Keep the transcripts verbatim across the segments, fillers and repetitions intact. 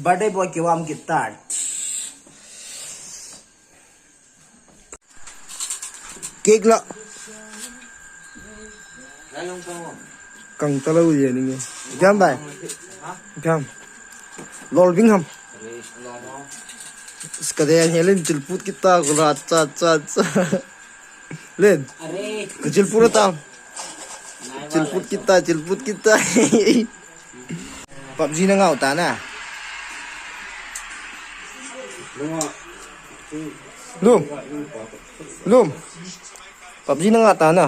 Birthday boy kivam kit tai. Cake la. Kang talou ye ninge. Jam bai. Jam. Lol bing ham. Skade an helen chilput kita gula cha cha cha. Len. Are. Ka chilput ta. Chilput kita, chilput kita. PUBG na ngau ta na. Lum. Lum. PUBG na ngau ta na.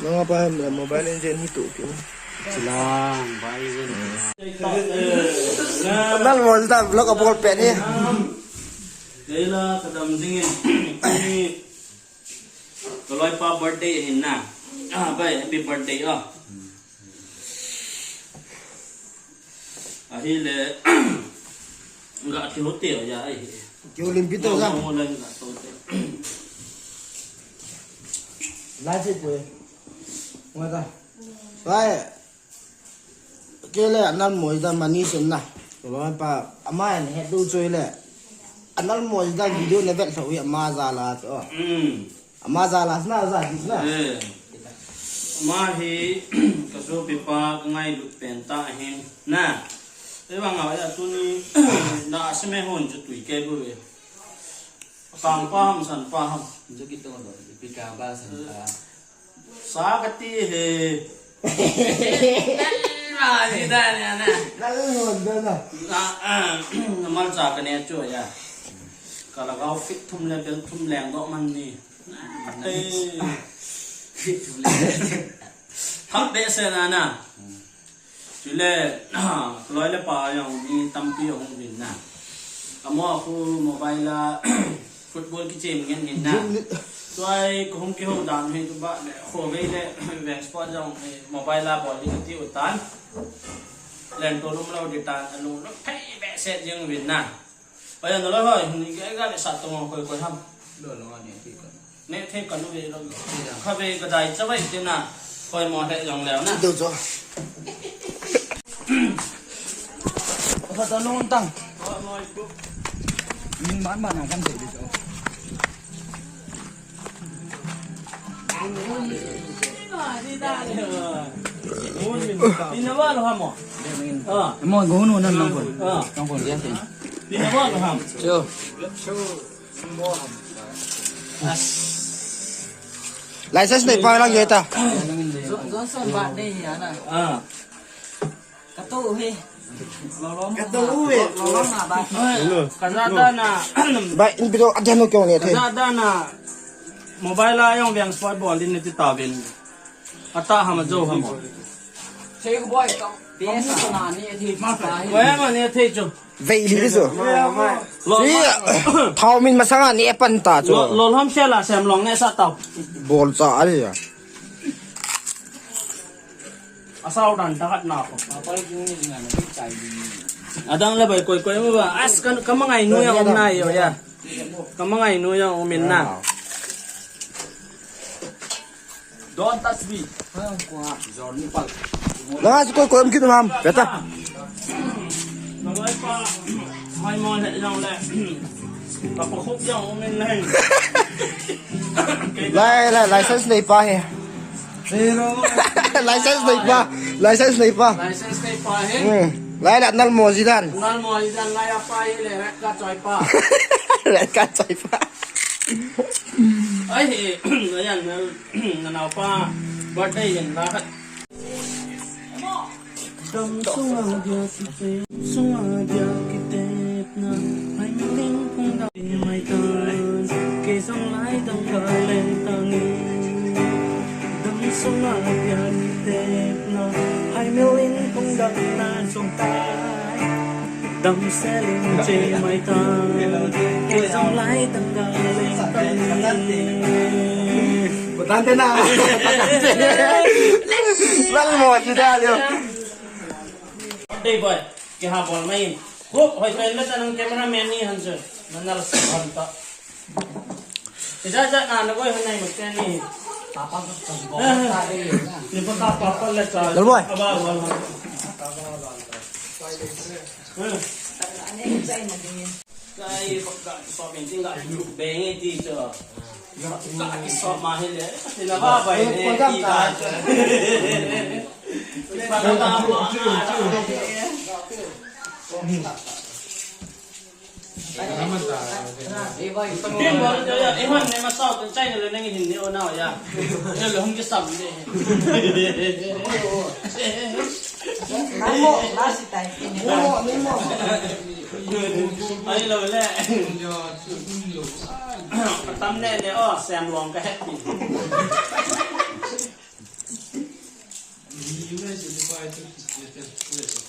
Nang apa ham, Mobile Legend itu ke. Silang, Mobile Legend. Nal mo ta vlog a bol pe ni. Leila kadam ding e. Ni kaloi pa birthday hin na. Ah, bai, happy birthday, oh. Ahile, ga thi hote ya, ai. Kyo limpi to ga. Mo la ga to te. Lai se pwe. Mo ta. Bai. Kele anal mo da mani sen na. Kaloi pa ama en he du choi le. Anal mo da video ne vet so ya ma za la to. Mm. Ama za la sna za di sna. Eh. Ama hi ka sopi pa ka ngailut pen ta hin. Na. Ei vang a ya tuni na seme hon chu tui ke bu ve. Sang pa ham san pa ham. Ju ki to do, pi ka ba san pa. Sa ka ti he. Ma ni da na na. Na lo da na. Na, ah, na mal sa ka ne chu ya. Ka la gau fit thum le bel thum leng do man ni. Hap behseh na na. Chule, loi le pa jong mi tampi ahung vin na. Amo a khu mobile a football kichem ngen ngen na. Tuai ko hung kihou dan hi tu ba le khovei le Veng Sport jong hi mobile a bol ding ti u tan. Len to lum lo di tan alung lo thei behseh jing vin na. Aya, naloi hoi, ni ga ga le sa to koi koi ham. Lo lo ne thei kan. Ne thei kan ve lo. Kha ve ka dai cha vai te na. Koi mo he jong leo na. Do jo. Kha ta non tang. Min man man na kan de jo. Ina ba lo hamo? Ah. Mo gonu nan nong kon. Ah. Nong kon dia tin. Ina ba lo ham? Cho. License nei pa lang ye ta. Johnson ba nei ya na. Ah. Ka to he. Ka to he. Ka ja da na. Bai, in video a den no kyo ne the. Ka ja da na. Mobile a jong Veng Sport bol din ne ti ta vin. Ata ham jo ham. Che ko boy ka. P S na ni thi. Ko ma ni thi chu. Vei li chu. Lo. Thao min masanga ni pan ta chu. Lo, lo ham se la sem long ne sa tao. Bol cha a le ya. Asau dan dahat na ko. Adang le bai koi koi mo ba. As kan kamangai nu ya um na yo ya. Kamangai nu ya um in na. Don't touch me. Johnny Pal. Na si koi koi um kin mam. Beta. Mai mo le jong le. Ka pa khup jong um in le. Lai, lai, license nei pa he. License nei pa. License nei pa. License nei pa he. Hmm. Lai la nal mo jidan. Nal mo jidan lai apa he le ret ka choi pa. Ret ka choi pa. Ai he, ayan na na pa. Birthday yen la. Dam sunga dia kite, sunga dia kite na, hai miling pung da mai tan, ke sang lai dang ga leng tang e. Dam sunga dia kite na, hai miling pung da na song tai. Dam seling che mai tan, ke sang lai dang ga leng tang e. Botante na. Lal mo si da yo. Dei boy, ke ha bol mai. Ko hoi pen le tanang cameraman ni han sir. Nanal sa han ta. Ija ja na na boy han nai mo pen ni. Ni pa ka pa pa le cha. Lalboi. Aba, aba, aba. Kai, pagka, so, painting ka, beng, eh, ti, so. Ka, ki, so, ma, hi, le, ti, na, ba, ba, eh, ti, ba. Tin, ba, ya, eh, man, ne, ma, so, tin, chai, ne, le, nang, hin, ne, o, na, ya. Ne, le, hung, ki, sam, ne. Namo, nasi tai, namo, namo. Ai lo le. Tam ne ne o, sem long ka happy.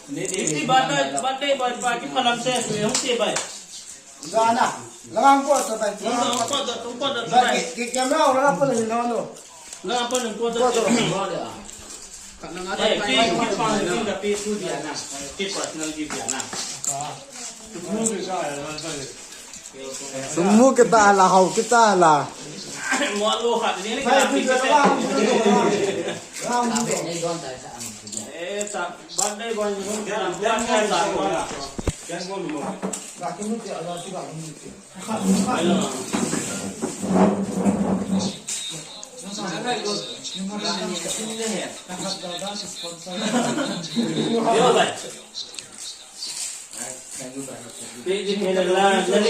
Ni, ni, ni, ba, ba, ba, ba, ba, ki palam se, se, hung se, ba. Gana. Langang ko to tai. Langang ko to, tung ko to, ba, tai. Ki, ki, camera, wala ko ni no, no. Langang ko, tung ko to. Ko to. Eh, ki, ki, pa, ni, ni, da, pi, tu, dia, na. Ki, personal, ki, dia, na. Sum mu kita la, hau kita la. Mo lo khat ni ni ka pi kita. Eh, sa, birthday boy ni mo kya, kya, kya, sa, mo la. Hello. Yo, bhai.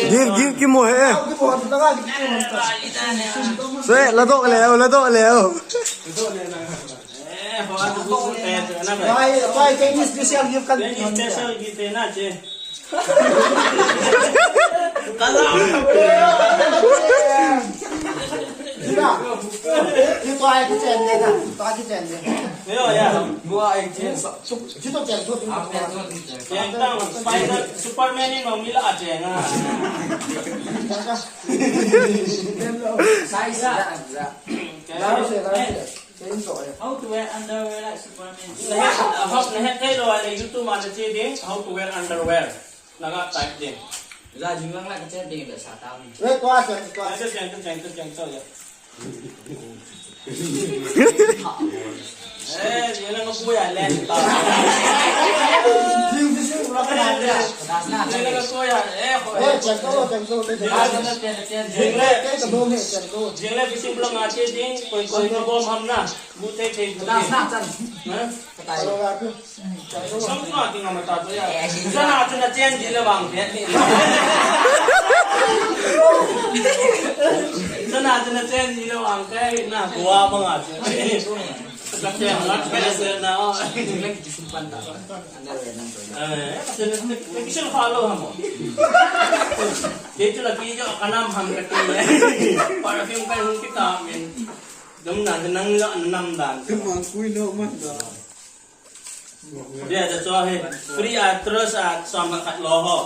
Give, give, give mo he. Soi, ladok leo, ladok leo. Special gift kan. Special gift na che. Kala. Sina. Ni tua ai kichen ne na. Tua kichen ne. Yo, ya. Tua ai kichen. Chu to chen to. Chen tang, Spider, Superman ni nong mi la a chen a. Sai sa. Chen. How to wear underwear like Superman? Na het, hop, na het thei lou a le YouTube ma na che ding, how to wear underwear. Na ga type ding. La jing lang la ka che ding da sa ta mi. Wei, tua, tua, tua. Ai, tua, tua, tua, tua, tua, ya. Eh, jing lang ko ya le ta. Jing lang ko ya, eh, ko. Eh, chen to, chen to, chen to. Jing le, jing le, jing le, fishing pole nga che ding, koi, koi, ko bom ham na. Bu te te bu te. Na, na, chan. Ha? Katai. Song ma ti ngam ta to ya. Sana tu na chen ji le wang pet ni. Sana tu na chen ji le wang kai na tua ma nga. Ka chen la pe se na. Lagi disimpan ta. Anda we nang to. Eh, se ne ke se follow ham. Ke tu la ki jo kanam ham ka ti. Para film kai hung kita min. Dum na nang la nam dan. Tum ang kui no man da. Dia da cho he. Free a trust a som khat lo ho.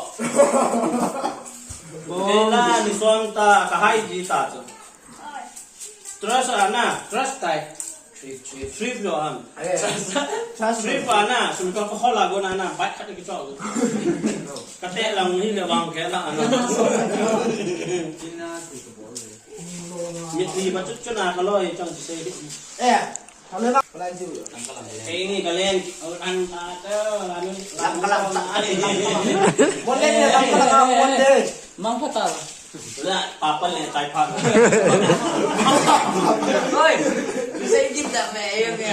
Ela ni som ta ka hai ji ta cho. Trust a na. Trust tai. Trip, trip. Trip lo ham. Trust. Trip a na. Sum ka ko la go na na. Bat khat ki cho. Ka te lang hi le wang ke la na. Mit ni ba chu chu na ka lo i chang se. Eh. Kei ni kalen, ang tata, anu, lang kalang sa. One day, lang kalang, one day. Mang pata. Wala, papa le, tai pa. Oi, bisa ikit tak, me, ayo, me.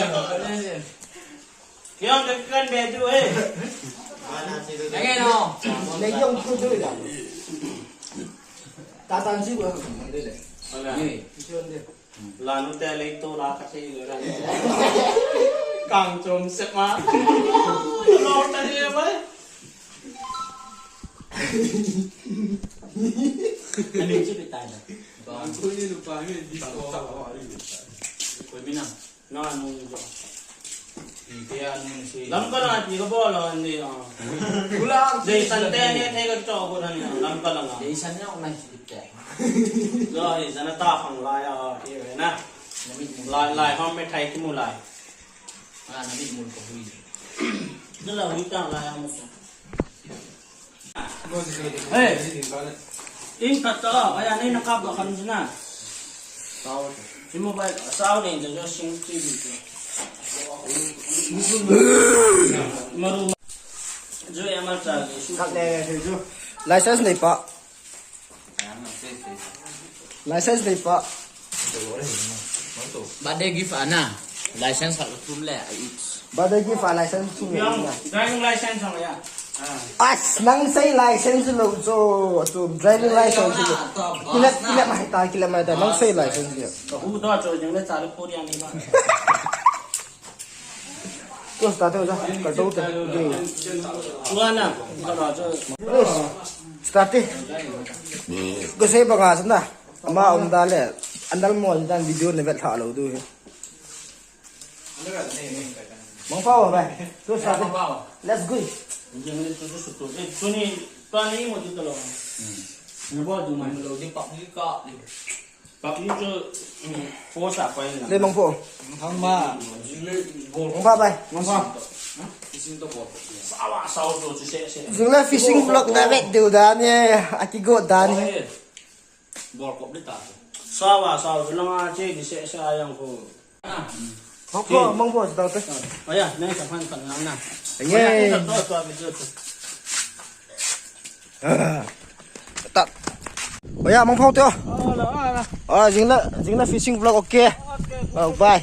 Kiyong kan be tu, eh. Lagi, no. Lagi, yung tu, tu, ya. Tatan si, wala. Ni. Lanu te lei to la ka thei le ra. Kang chom se ma. Lo ta ni le bai. Ani chu pi tai na. Bang ko ni lu pa ni di ko. Ko mi na. Na nu ni jo. Lamka lang ati ka bol ang ni, ah. Dei san te ni thei ka cho ko na ni, Lamka lang, ah. Dei san ni ako na si te. Lo, dei san ta phang lai, ah, ti ve na. Lai, lai, hom me thai ki mu lai. Ah, na mi mu ko hui. Dei la hui ta lai, ah, mu ko. Hey. Ing khat ta, aya nei na kap ba kan sina. Mobile sao ne jo jo sing ti ti. Maru. Jo ya ma cha. Kat le, le, le, jo. License nei pa. License nei pa. Birthday gift ana. License khat thum le, a each. Birthday gift a license thum le. Driving license ang ya. As, nang sei license lo jo, jo, driving license lo. Kila, kila mai ta, kila mai ta, nang sei license lo. Ka hu da jo, jeng le cha le pori ani ba. Ko start ho ja, ka do te. Tua na, ka ba jo. Start te. Ko sei banga sa na. Ama um da le. Andal mo dan video ne vet tha lo du he. Mong pao ba. Ko start te. Let's go. Jeng le tu tu tu. Eh, tu ni, tu ni mo tu lo. Ni bo du mai. Lo di pak ni ka. Pak ni chu, mm, force a pai na. Le mong pao. Thang ma. Mong pao bai. Mong pao. Isin to bol. Sawa, sawa to chu se se. Jing le fishing vlog na vet diu dan e. Aki go dan e. Bol kop le ta. Sawa, sawa chu langa che di se se a yang ko. Mong pao, mong pao, start te. Aya, nang sa phan kan lang na. Ye. Aya, nang sa to, to, to, to. Ah. Ta. Aya, mong pao te. Ala, ala. Ah, jing le, jing le fishing vlog, okay. Okay. Oh, bye.